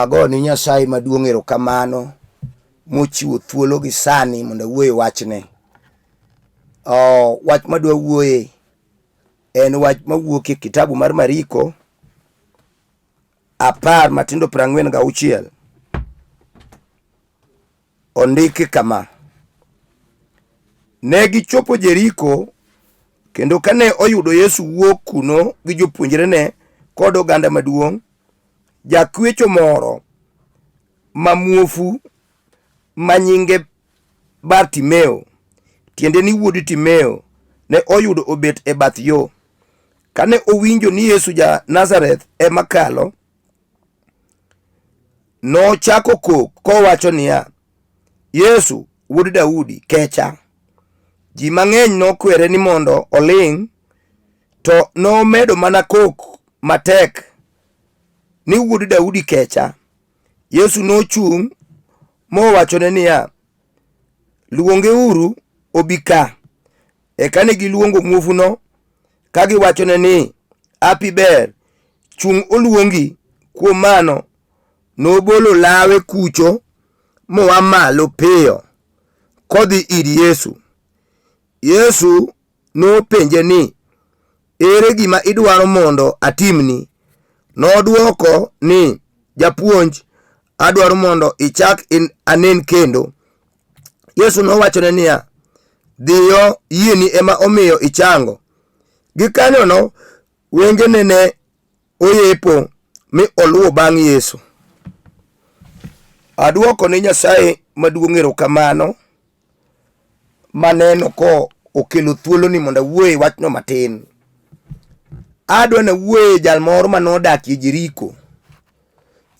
Ago ni Nyasaye maduong' erokamano mochiwo thuolo gi sani mondo awuoye wachne. Oh, wach madwa wuoye en wach mawuok e kitabu mar Mariko 10 matindo 46. Ondiki kama: Ne gichopo Jeriko, kendo kane oyudo Yesu wuok kuno gi jopuonjrene kod oganda maduong', jakwecho moro ma muofu ma nyinge Bartimeo, tiende ni wuod Timeo, ne oyudo obet e bath yo. Kane owinjo ni Yesu ja Nazareth ema kalo, Nochako kok kowacho niya, Yesu, wuod Daudi, kecha. Ji mang'eny nokwere ni mondo oling', to nomedo mana kok matek ni wuod Daudi kecha. Yesu nochung' mowachone niya, Luongeuru obi ka. Eka ne giluongo muofuno ka giwachone ni, Hapi ber, chung' oluongi. Kuom mano, nobolo lawe kucho moa malo piyo kodhi ir Yesu. Yesu nopenje ni, Ere gima idwaro mondo atimni? Nodwoko ni, Japuonj, adwaro mondo ichak anen kendo. Yesu nowachone niya, Dhiyo, yieni ema omiyo ichango. Gikanyono wengene ne oyepo mi oluwo bang' Yesu. Adwoko ne Nyasaye maduong' erokamano maneno ko okelo thuoloni mondo awuoye wachno matin. Adwa nawuoye jal moro manodakie Jeriko.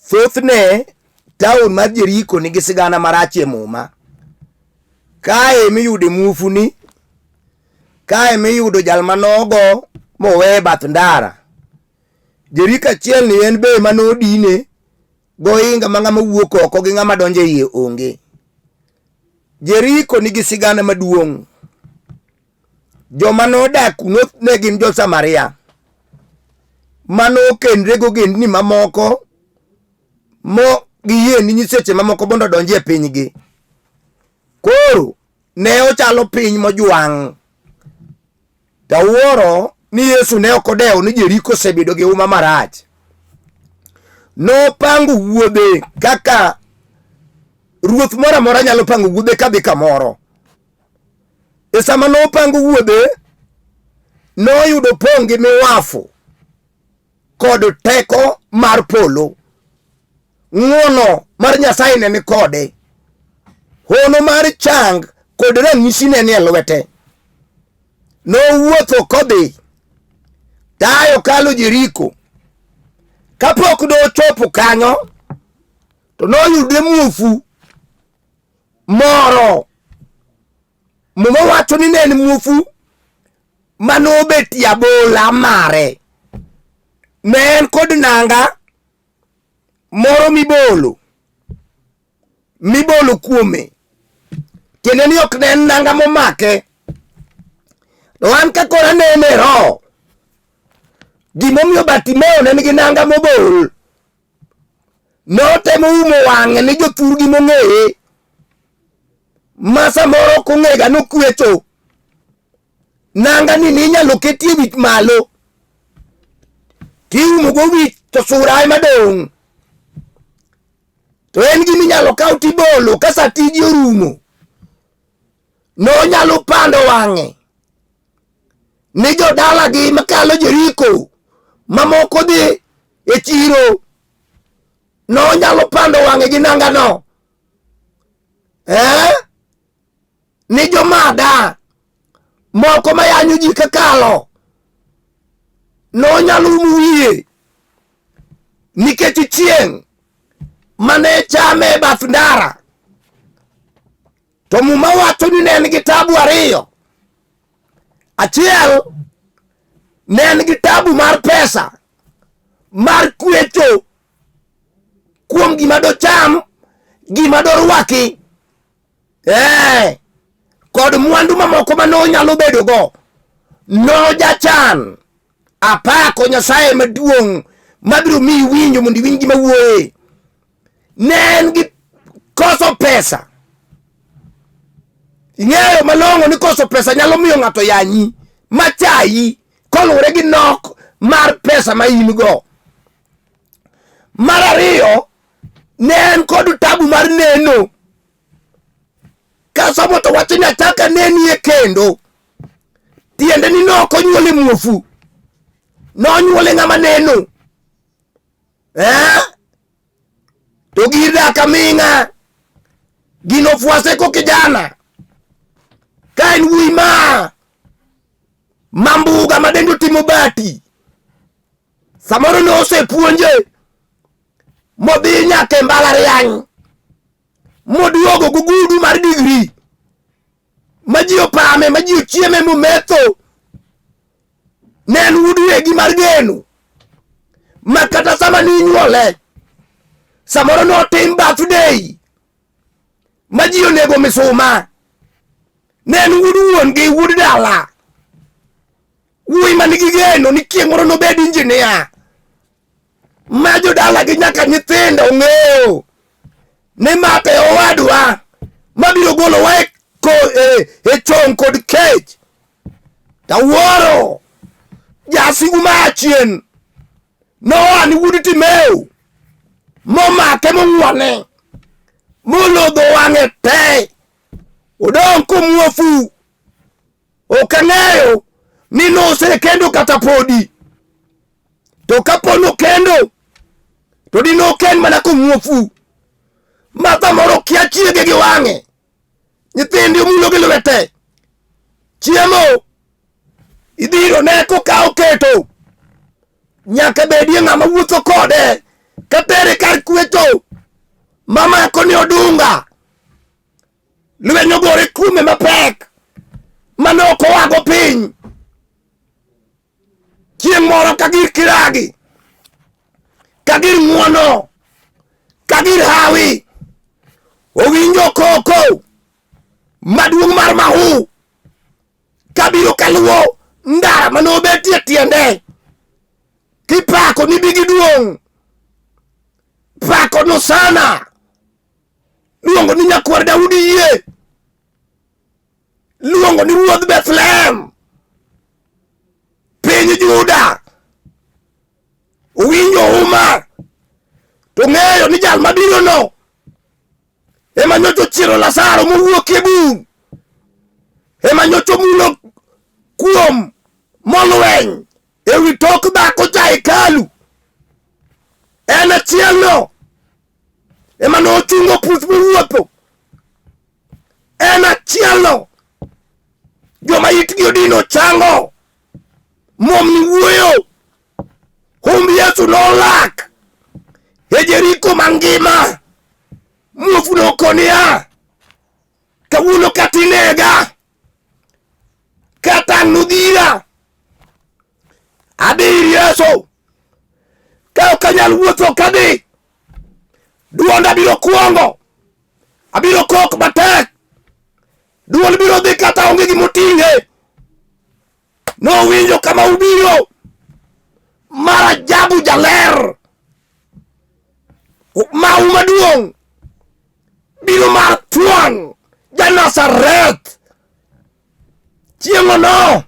Thothne taon mar Jeriko nigi sigana marach e Muma. Kae miyude muofuni, kae miyudo jal manogo mowe e bath ndara. Jeriko achiel ni en be manodine gohinga ma ng'ama wuok oko gi ng'ama donjo e iye onge. Jeriko nigi sigana maduong'. Joma nodak kuno ne gin jo-Samaria mane okendre gogendni mamoko mo giyie ni nyiseche mamoko mondo odonji e pinygi. Koro ne ochalo piny mojwang'. To awuoro ni Yesu ne ok odewo ni Jeriko osebedo gi huma marach. Nopango wuodhe kaka ruoth moro amora nyalo pango wuodhe kadhi kamoro. E sama nopango wuodhe, noyudo pong' gi miwafu kod teko mar polo. Ng'wono mar Nyasaye ne ni kode. Hono mar chang kod ranyisi ne ni e lwete. Nowuotho kodhi tayo kalo Jeriko. Kapok nochopo kanyo, to noyude muofu moro. Muma wacho ni ne en muofu manobetie abola mare. Ne en kod nanga moro mibolo mibolo kuome tiende ni ok ne en nanga momake to an ka koro anene e roho gimomiyo Bartimeo ne nigi nanga mobol notemo umo wang'e ne jothurgi mong'eye ma samoro ok ong'ega nokwecho nanga ni ninyalo ketie wich malo tiumo go wich to sura ema dong' to en gima inyalo kaw tibolo ka sa tiji orumo nonyalo pando wang'e ni jodalagi makalo Jeriko mamoko dhi e chiro nonyalo pando wang'e gi nangano eh? Ni jomada moko mayanyo ji kakalo nonyalo umo wiye nikech chieng' mane chame e bath ndara. To Muma wacho ni ne en gi tabu ariyo. Achiel ne en gi tabu mar pesa mar kwecho kuom gima docham, gima dorwaki, kod mwandu mamoko ma nonyalo bedo go. Nojachan. Apako Nyasaye maduong' mabiro miyi winjo mondo iwinj gima wuoye. Ne en gi koso pesa. Ing'eyo malong'o ni koso pesa nyalo miyo ng'ato yanyi machayi koluwore gi nok mar pesa ma in go. Mar ariyo, ne en kod tabu mar neno. Kasomo to wacho ni achaka nenie kendo. Tiende ni ne ok onyuole muofu. Nonyuole ng'ama neno. Eh? To gir dak aming'a. Gino fuase ko kijana. Ka en wuoyi ma mambuga ma dende otimo bati. Samoro ne osepuonje modhi nyaka e mbalariany moduogo gugudu mar digri ma ji opame ma ji ochieme mometho. Ne en wuod wegi mar geno ma kata sama ninyuole samoro notim birthday ma ji onego misuma. Ne en wuod wuon gi wuod dala, wuoyi man gi geno ni chieng' moro nobed injinia ma jodala gi nyaka nyithindo ong'eyo ni ma to e owadwa mabiro golowa e chong kod kech. Tawuoro jasigu ma achien noa ni wuod Timeo momake mong'wane molodho wang'e te odong' komuofu. Ok ang'eyo ni nosekendo kata podi, to kapo nokendo to di nokend mana komuofu ma samoro kia chiege gi wang'e, nyithindi omulo gi lwete, chiemo idhiro ne kokawo keto, nyaka bedie ng'ama wuotho kode katere kar kwecho mamako ni odunga. Lweny ogore kuome mapek mane ok owago piny. Chieng' moro ka gir kiragi, ka gir ng'uono, ka gir hawi, owinjo koko maduong' mar mahu kabiro kaluwo ndara mane obetie tiende kipako ni bigi duong', pako no sana luongo ni nyakwar Daudi yie, luongo ni ruodh Bethlehem piny Juda. Owinjo huma to ng'eyo ni jal mabiro no ema nyocha ochiero Lazaro mowuok e bur, ema nyocha omulo kuom molweny e wi tok dhako cha hekalu. En achiel no ema nochungo puth mowuotho. En achielno joma itgi odino chango, momni wuoyo. Humb Yesu nolak e Jeriko mangima. Muofu nokoniya, kawuono kata inega kata ang' nodhira, adhi ir Yesu. Ka ok anyal wuotho kadhi, duonda biro kuongo, abiro kok matek, duol biro dhi kata onge gimoting'e. Nowinjo kama ubiro mar ajabu jaler mau maduong' biro mar thuon ja-Nazareth. Chieng'ono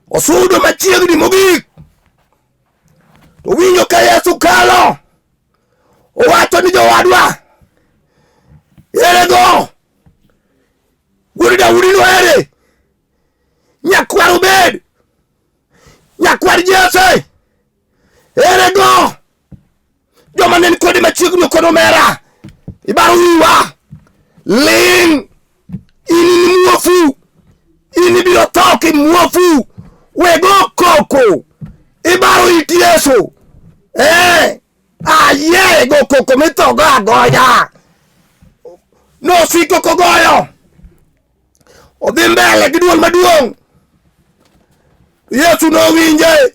osudo machiegni mogik, to winjo ka Yesu kalo, owacho ni jowadwa, ere go wuod Daudi no ere? Nyakwar Obed, nyakwar Jesse, ere go? Joma ne ni kode machiegni okono omera, ibaro wiwa, ling', in in muofu, in ibiro tho kimuofu, we go koko, ibaro it Yesu. Aye go koko mithogo agoya. Nosiko kogoyo, odhi mbele gi duol maduong'. Yesu nowinje,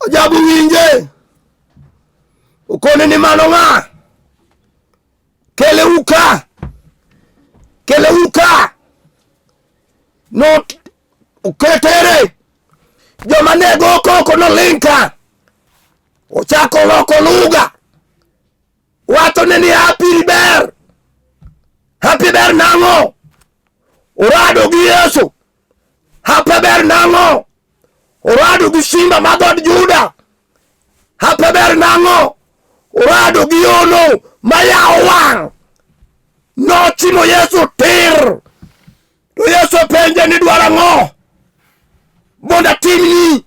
ajabu winje, okone ni mano ng'a? Kele uka, kele uka. No oketere joma ne go koko noling' ka, ochako loko lugha. Wachone ni happy ber. Happy ber nang'o? Orado gi Yesu. Happy ber nang'o? Orado gi simba ma dhood Juda. Happy ber nang'o? Orado gi ono mayawo wang'. Nochimo Yesu tir. To Yesu openje ni dwaro ang'o mondo atimni?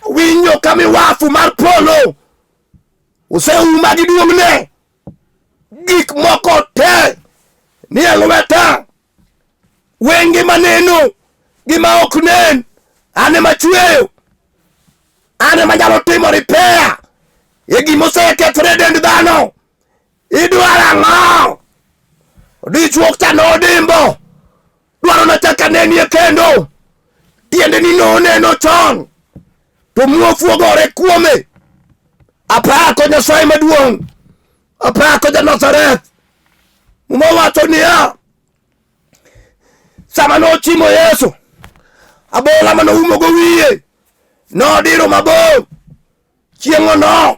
Winjo ka miwafu mar polo oseuma gi duong'ne. Gik moko te ni e lweta. Wenge maneno gi ma ok nen, an ema chweyo. An ema nyalo timo repair e gima osekethore e dend dhano. Idwaro ang'o? Dichuok cha nodimbo. Dwaro nachak anenie kendo. Tiende ni noneno chon. To muofu ogore kuome. Apako Nyasaye maduong'. Apako ja Nazareth. Muma wacho niya, sama nochimo Yesu, abola mane oumogo wiye nodiro mabor. Chieng'ono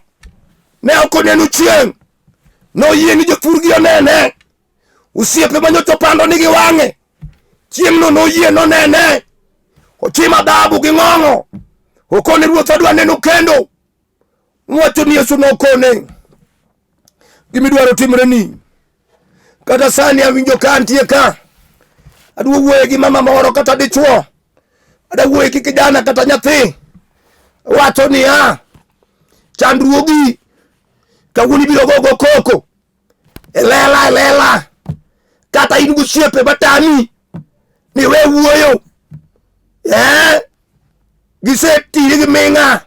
ne ok oneno chieng', noyie ni jopurgi onene. Osiepe ma nyocha opando nigi wang'e, chieng'no noyie nonene. Ochimo adhabu gi ng'ong'o, okone ruoth adwa neno kendo. Wacho ni Yesu nokone gimidwaro timreni. Kata sani awinjo ka antie ka, adwa wuoyo gi mama moro kata dichuo, adwa wuoyo gi kijana kata nyathi. Wacho niya, chandruogi kawuono ibiro gogo koko e lela e lela, kata in gosiepe matami ni we wuoyo eh, gisetiri gi ming'a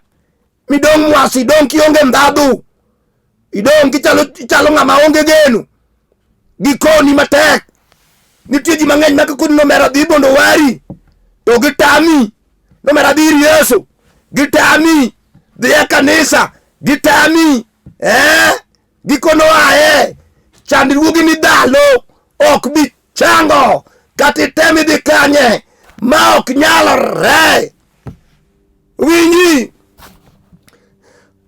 midong' mwasi, idong' kionge ndhadhu, idong' kichalo ichalo ng'ama onge geno, gikoni matek. Nitie ji mang'eny ma kakoni nomera dhi mondo wari to gitami, nomera dhi ir Yesu gitami, dhi e kanisa gitami, eh, gikono aye chandruogi ni dhalo ok bi chango kata item idhi kanye ma ok nyalore. Winji,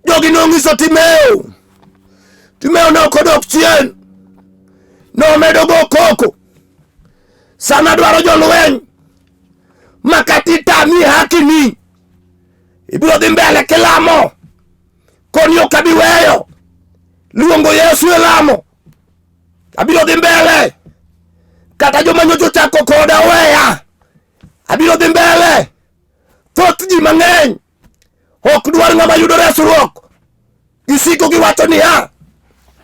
jogi nonyiso Timeo, Timeo ne ok odok chien, nomedo go koko. Sama dwaro jolweny ma kata itami hakini, ibiro dhi mbele kilamo koni ok abi weyo luongo Yesu e lamo, abiro dhi mbele kata joma nyocha ochako koda oweya, abiro dhi mbele. Thoth ji mang'eny ok dwar ng'ama yudo resruok, gisiko giwacho niya,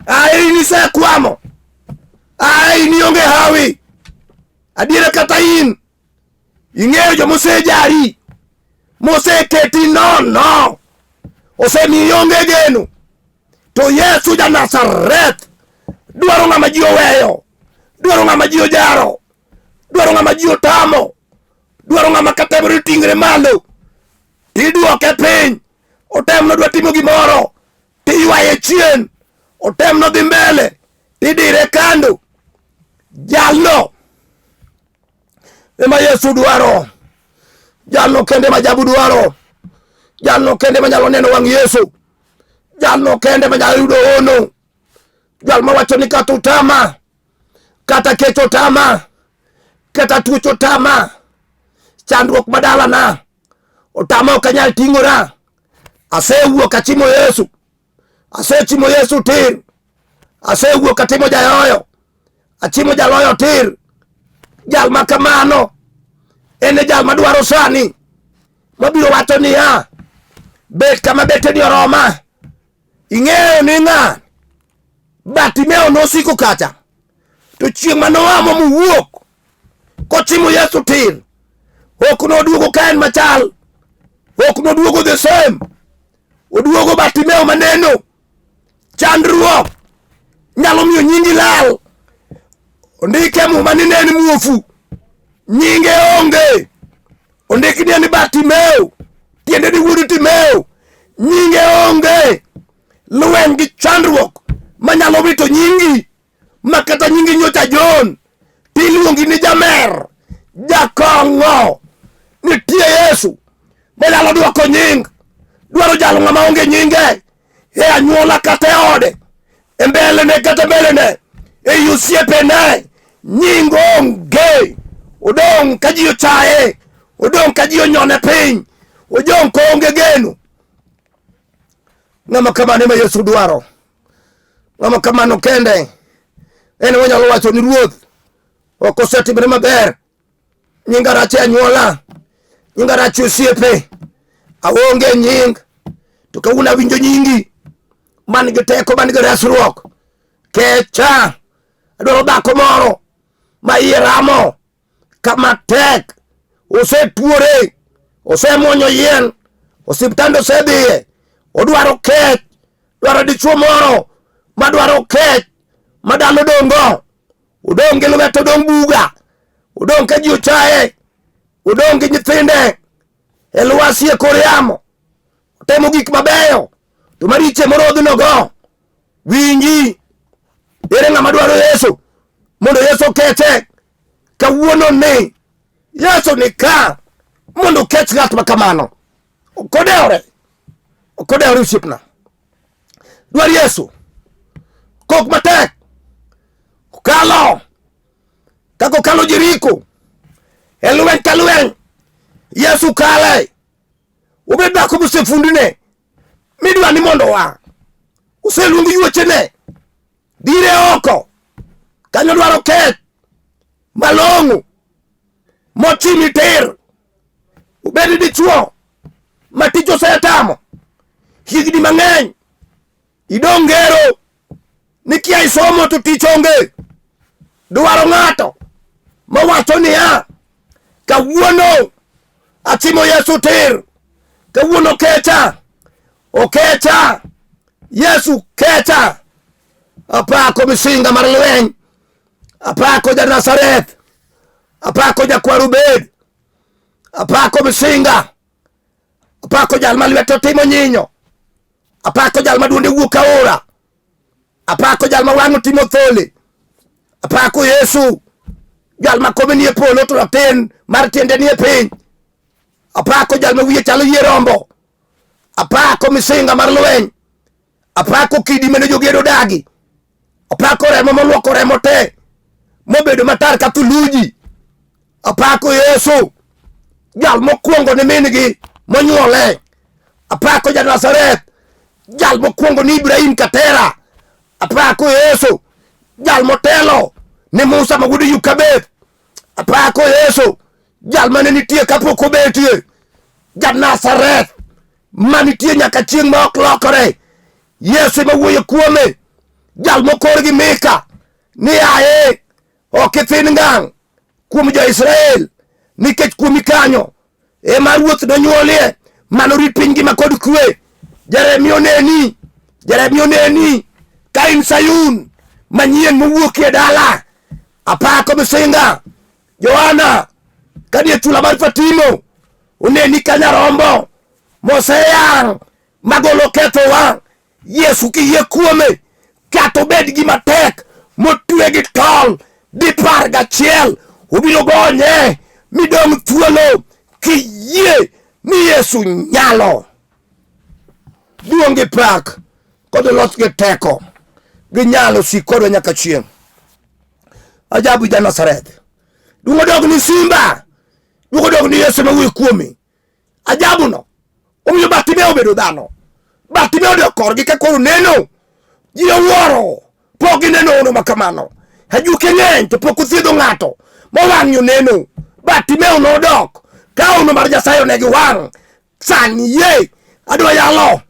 ae in isekwamo, ae in ionge hawi. Adiera kata in ing'eyo joma osejari, moseketi nono, osemiyo ionge geno. To Yesu ja Nazareth dwaro ng'ama ji oweyo, dwaro ng'ama ji ojaro, dwaro ng'ama ji otamo, dwaro ng'ama katemore ting're malo tidwoke piny, otem nodwa timo gimoro tiywaye chien, otem nodhi mbele tidire kando. Jalno ema Yesu dwaro, jalno kende ma jabu dwaro, jalno kende manyalo neno wang' Yesu, jalno kende manyalo yudo hono, jal mawacho ni kata utama, kata kech otama, kata tuoch otama, chandruok madalana otama ok anyal ting'ora, asewuok achimo Yesu, asechimo Yesu tir, asewuok atimo jayoyo, achimo jaloyo tir. Jal ma kamano en e jal madwaro sani, mabiro wacho niya, bet kama beteni oroma, ing'eyo ni ng'a Bartimeo nosiko kacha, to chieng' ma noamo mowuok kochimo Yesu tir, ok noduogo ka en machal, ok noduogo the same, oduogo Bartimeo maneno. Chandruok nyalo miyo nyingi lal. Ondike Muma ni ne en muofu, nyinge onge. Ondik ni en Bartimeo, tiende ni wuod Timeo, nyinge onge. Lweny gi chandruok manyalo wito nyingi, ma kata nyingi nyocha John tiluongi ni jamer, jakong'o. Nitie Yesu manyalo dwoko nying. Dwaro jalo ng'ama onge nyinge e anyuola kata e ode. E mbelene kata mbelene ei osiepene nying onge. Odong' ka ji ochaye, odong' ka ji onyone piny, odong' ka onge geno. Ng'ama kamano ema Yesu dwaro. Ng'ama kamano kende en wanyalo wacho ni Ruoth ok osetimre maber, nyinga rach e anyuola, nyinga rach e osiepe, aonge nying, to kawuono awinjo nyingi man gi teko, man gi resruok, kecha. Adwaro dhako moro ma iye ramo kama tek, osetuore, osemuonyo yien, osiptande osedhiye, odwaro kech, dwaro dichuo moro madwaro kech madalo dongo, odong' gi lwete, odong' buga, odong' ka ji ochaye, odong' gi nyithinde e lwasi e kor yamo, otemo gik mabeyo to maricho emorodhnogo. Winji, ere ng'ama dwaro Yesu mondo Yesu okeche kawuono ni Yesu ni ka mondo okech ng'at ma kamano. Ok odewore, ok odewore osiepna. Dwar Yesu, kok matek, okalo kaka okalo Jeriko e lweny ka lweny, Yesu kale. Obed dhako mosefundne midwa ni mondo oa, oseluong yuochene dire oko kanyo dwaro kech malong'o mochimi tir, obed dichuo ma tich osetamo higni mang'eny, idong' ngero ni kia isomo to tich onge. Dwaro ng'ato mawacho niya, kawuono achimo Yesu tir, kawuono kecha, okecha, Yesu kecha. Apako misinga mar lweny, apako ja Nazareth, apako jakwaru bed, apako misinga, apako jal ma lwete otimo nyinyo, apako jal ma duonde wuok aora, apako jal ma wang'e otimo thole, apako Yesu jal ma kome nie polo to raten mar tiende nie piny, apako jal ma wiye chalo yie rombo, apako misinga mar lweny, apako kidi mane jogedo dagi, apako remo moluoko remo te mobedo matar ka thuluji, apako Yesu jal mokwongo ne min-gi monyuole, apako ja Nazareth jal mokwongo ni Ibrahim Katera, apako Yesu jal motelo ne Musa ma wuod Yukabeth, apako Yesu jal mane nitie kapok obetie, ja Nazareth manitie nyaka chieng' ma ok lokore. Yesu ema wuoyo kuome, jal mokor gi Mika ni yaye ok ithin ngang' kuom jo-Israel nikech kuomi kanyo ema ruoth nonyuolie mano rit piny ngima kod kwe. Jeremia oneni, Jeremia oneni ka in Sayun manyien mowuokie dala. Apako misinga Johana kanie chula mar Fatimo oneni ka nyarombo moseyang' magolo kethowa. Yesu kiyie kuome kata obed gima tek motwe gi tol dipar gachiel obiro gonye midong' thuolo kiyie ni Yesu nyalo. Duong' gi pak kod loch gi teko gi nyalo sik kodwa nyaka chieng'. Ajabu ja Nazareth. Duong' odog ni simba, duong' odog ni Yesu mawuoyo kuomi. Ajabu no omiyo Bartimeo obedo dhano. Bartimeo odok korgi ka koro neno, ji owuoro, pok gineno hono ma kamano. Ajuke ng'eny to pok othiedho ng'ato mowang'ni oneno. Bartimeo nodok ka hono mar Nyasaye onegi wang' sani ye adwa yalo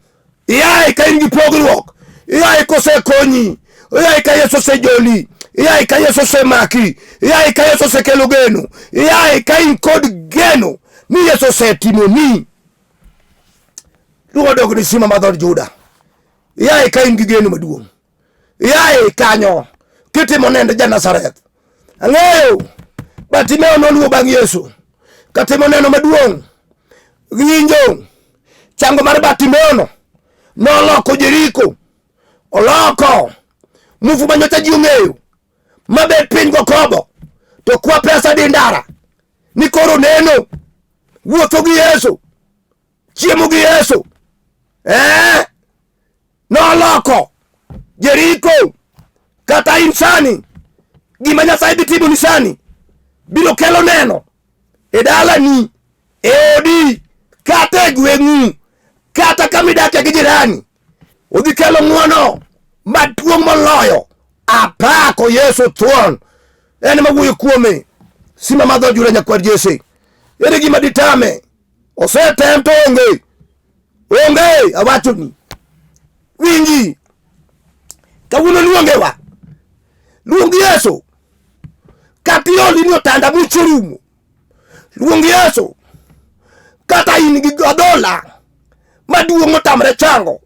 iyaye ka in gi pogruok, iyaye kosekonyi, iyaye ka Yesu osejoli, iyaye ka Yesu osemaki, iyaye ka Yesu osekelo geno, iyaye ka in kod geno ni Yesu osetimoni. Luwo dog ni sima mar dhood Juda, iyaye ka in gi geno maduong', Yaye kanyo kitimo nend ja Nazareth. Ang'eyo Bartimeo noluwo bang' Yesu katimo neno maduong'. Winjo chango mar Bartimeo no noloko Jeriko, oloko mufu manyocha ji ong'eyo mabet piny gokobo to kwa pesa di ndara ni koro neno wuotho gi Yesu, chiemo gi Yesu, eh noloko. Jeriko, kata in sani, gima Nyasaye dhi timoni sani biro kelo neno e dalani, e odi, kata e gweng'u, kata kama idakie gi jirani. Odhi kelo ng'wono maduong' moloyo. Apako Yesu thuon, en ema wuoyo kuome. Simba mar dhood Juda, nyakwar Jesse. Ere gima ditame? Osetem to onge. Onge, awachoni. Winji. Kawuono luongewa. Luong Yesu. Kata ioli ni otanda much orumo. Luong Yesu. Kata in gi adhola maduong' otamre chango.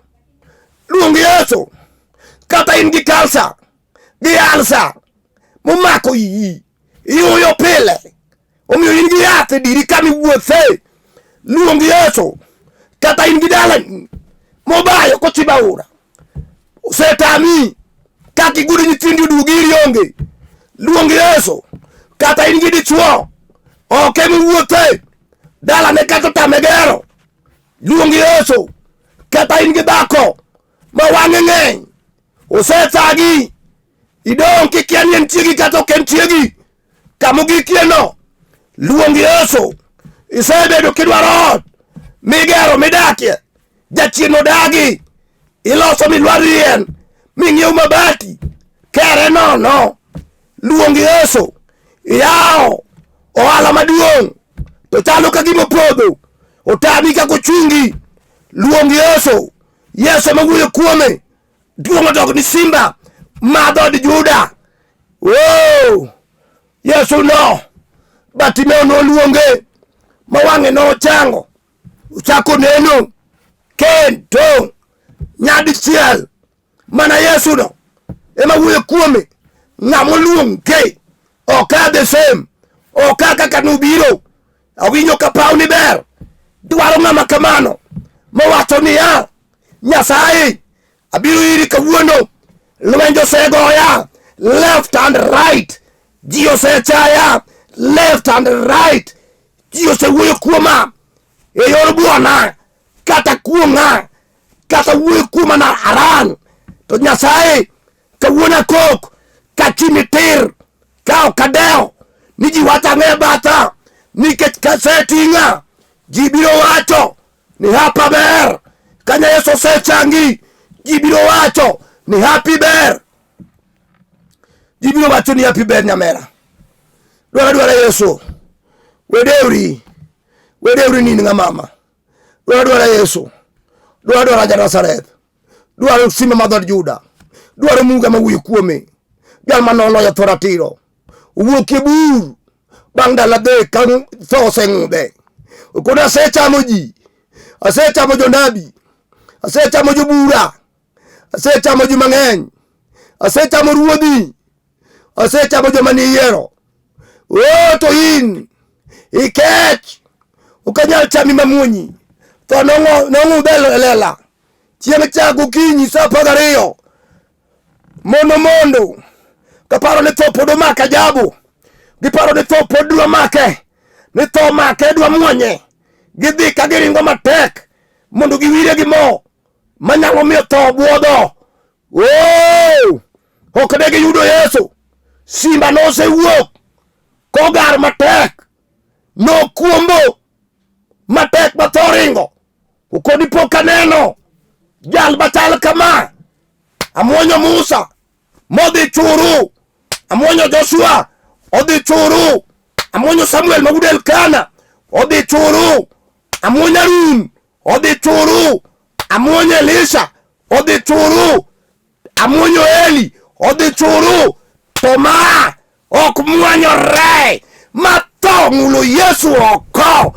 Luong Yesu. Kata in gi kansa gi alsa momako iyi iyuyo pile omiyo in gi yath e diri kama iwuothe. Luong Yesu. Kata in gi dalani mobayo kochimo aora osetami kaka igudo nyithindi oduogi iri onge. Luong Yesu. Kata in gi dichuo ok ema iwuothe dalane kata otame gero. Luong Yesu. Kata in gi dhako ma wang'e ng'eny osethagi idong' kikia ni en chiegi kata ok en chiegi kamogikie no luong Yesu. Isebedo kidwaro ot migero midakie, jachien odagi, iloso milwar yien ming'iew mabati kere nono. Luong Yesu. Iyawo ohala maduong' to chalo ka gima opodho, otami kaka ochungi. Luong Yesu. Yesu ema wuoyo kuome. Duong' odog ni simba ma dhood Juda. Oh, Yesu no Bartimeo noluonge ma wang'e nochango, ochako neno kendo nyadichiel. Mana Yesu no ema wuoyo kuome. Ng'ama oluonge ok a the same, ok a kaka nobiro. Awinjo ka paw ni ber, dwaro ng'ama kamano mowacho niya, Nyasaye abiro iri kawuono, lwenj osegoya left and right, ji osechaya left and right, ji osewuoyo kuoma e yor buona kata kuong'a kata wuoyo kuoma na aran, to Nyasaye kawuono akok kachimi tir ka ok adewo ni ji wacho ang'e e batha, nikech kaseting'a ji biro wacho ni hapa ber. Kanya Yesu osechangi, ji biro wacho ni happy ber, ji biro wacho ni happy ber. Nyamera dwara dwara Yesu, wedewri wedewri nin ng'a mama, dwara dwara Yesu, dwara dwara ja Nazareth, dwaro simba mar dhood Juda, dwaro muga mawuoyo kuome, jal mane oloyo tho ratiro, owuok e bur bang' ndalo adek ka tho oseng'udhe. Okoni asechamo ji, asechamo jonabi, asechamo jobura, asechamo ji mang'eny, asechamo ruodhi, asechamo joma niyiero. O to in ikech, ok anyal chami mamuonyi. Tho nong'udhe e lela chieng' cha gokinyi sa 12 mondo mondo kaparo ni tho pod omake ajabu, giparo ni tho pod dwa make, ni tho make dwa mwonye. Gidhi ka giringo matek mondo giwire gi mo manyalo miyo tho buodho. Oh, ok ne giyudo Yesu. Simba nosewuok kogar matek, nokwombo matek ma tho ringo. Okoni pok aneno jal machal kama. Amuonyo Musa modhi churu, amuonyo Joshua odhi churu, amuonyo Samuel ma wuod Elkana odhi churu, amuonyo Harun odhi churu, amuonyo Elisha odhi churu, amuonyo Eli odhi churu, to ma ok mwanyore ma tho ng'ulo Yesu oko.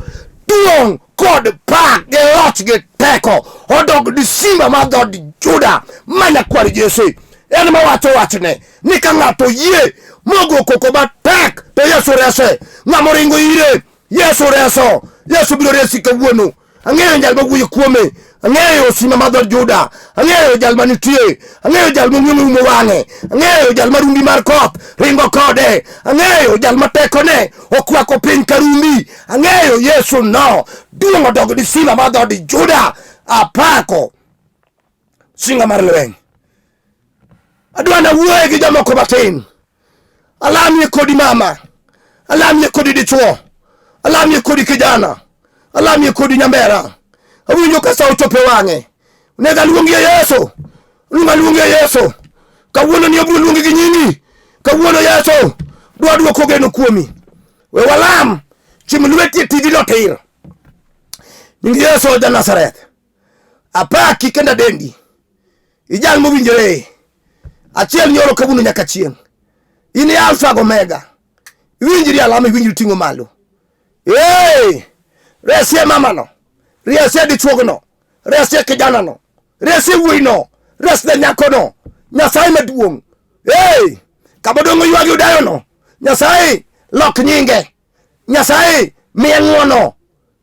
Duong' kod pak gi loch gi teko odog di simba mar dhood Juda ma nyakwar Jesse. En ma wacho wachne ni ka ng'ato yie mogo koko matek to Yesu rese. Ng'ama oringo ire Yesu reso. Yesu biro resi kawuono. Ang'eyo jal mawuoyo kuome, ang'eyo simba mar dhood Juda, ang'eyo jal manitie, ang'eyo jal mong'eyo umo wang'e, ang'eyo jal ma rumbi mar koth ringo kode, ang'eyo jal ma tekone okwako piny ka rumbi, ang'eyo Yesu no. Duong' odog ni simba mar dhood Juda. Apako singa mar lweny. Adwa nawuoye gi jomoko matin. Alamie kodi mama, alamie kodi dichuo, alamie kodi kijana, alamie kodi nyambera. Awinjo ka sa ochopo e wang'e. Onego aluongie Yesu, onego aluongie Yesu. Kawuono ni obiro luongi gi nyingi. Kawuono Yesu dwa duoko geno kuomi. We walam, chim lweti e tijino tir. Nying Yesu ja Nazareth. Apaki kendo adendi. Ijal mowinjore. Achiel nyoro kawuono nyaka chieng'. In e Alfa gi Omega. Iwinjri alama, iwinjri ting'o malo. Hey! Resie mamano. Resie dichuogno. Resie kijanano. Resie wuoyino. Resne nyakono. Nyasaye maduong'. Hey! Kama dong' oywagi odayono. Nyasaye lok nyinge. Nyasaye miye ng'wono.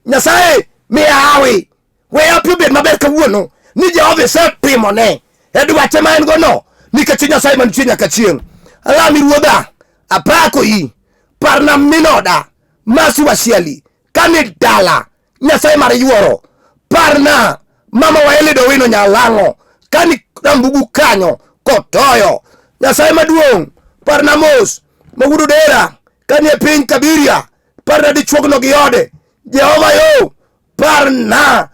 Nyasaye miye hawi. We api obed maber kawuono ni Jehova isetimone e dwache ma en gono nikech Nyasaye mantie nyaka chieng'. Alami Ruodha, apakoi, parna minoda, Mercy Wasiali, kani dala, Nyasaye mar yuoro, parna mama wa Eliud Owino Nyalang'o, kani Rambugu kanyo kotoyo. Nyasaye maduong', parna mos ma wuod Odera kani e piny Kabiria, parna dichuogno gi ode. Jehova yo, parna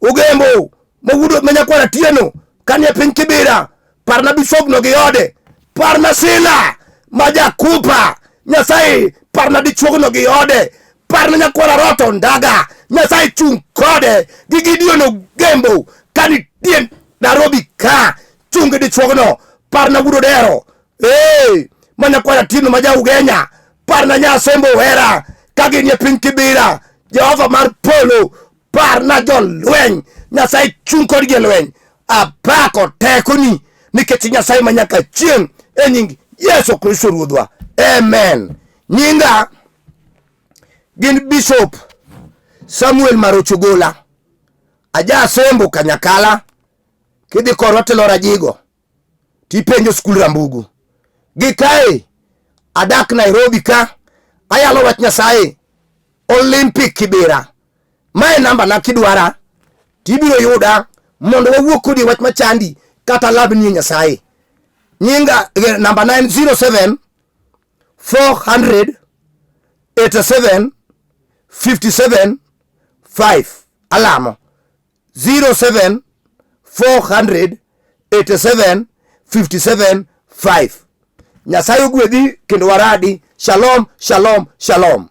Ogembo ma wuod ma nyakwar Atieno kani e piny Kibira, parna bishopno gi ode, parna Sila ma jakupa, Nyasaye parna dichuogno gi ode, parna nyakwar Aroto Ndaga, Nyasaye chung' kode gi Gideon Ogembo kani tie Nairobi ka, chung' gi dichuogno, parna wuod Odero Hey, ma nyakwar Atieno ma ja Ugenya, parna Nyasembo Ohera ka gin e piny Kibira, Jehova mar polo parna jolweny, Nyasaye chung' kodgi e lweny. Apako tekoni nikech Nyasaye ma nyaka chieng' e nying Yesu Kristo Ruodhwa. Amen. Nyinga gin Bishop Samuel Marochogola, aja Sembo Kanyakala, kidhi korwa tilora Ajigo tipenjo skul Rambugu. Gi kae adak Nairobi ka ayalo wach Nyasaye Olympic Kibera. Mae namba na kidwara tibiro yuda mondo wawuo kodi e wach machandi kata labni e Nyasaye. Nyinga namba 907 400 87 57 5 alamo 07 400 87 57 5. Nyasaye ogwedhi kendo waradi. Shalom, shalom, shalom.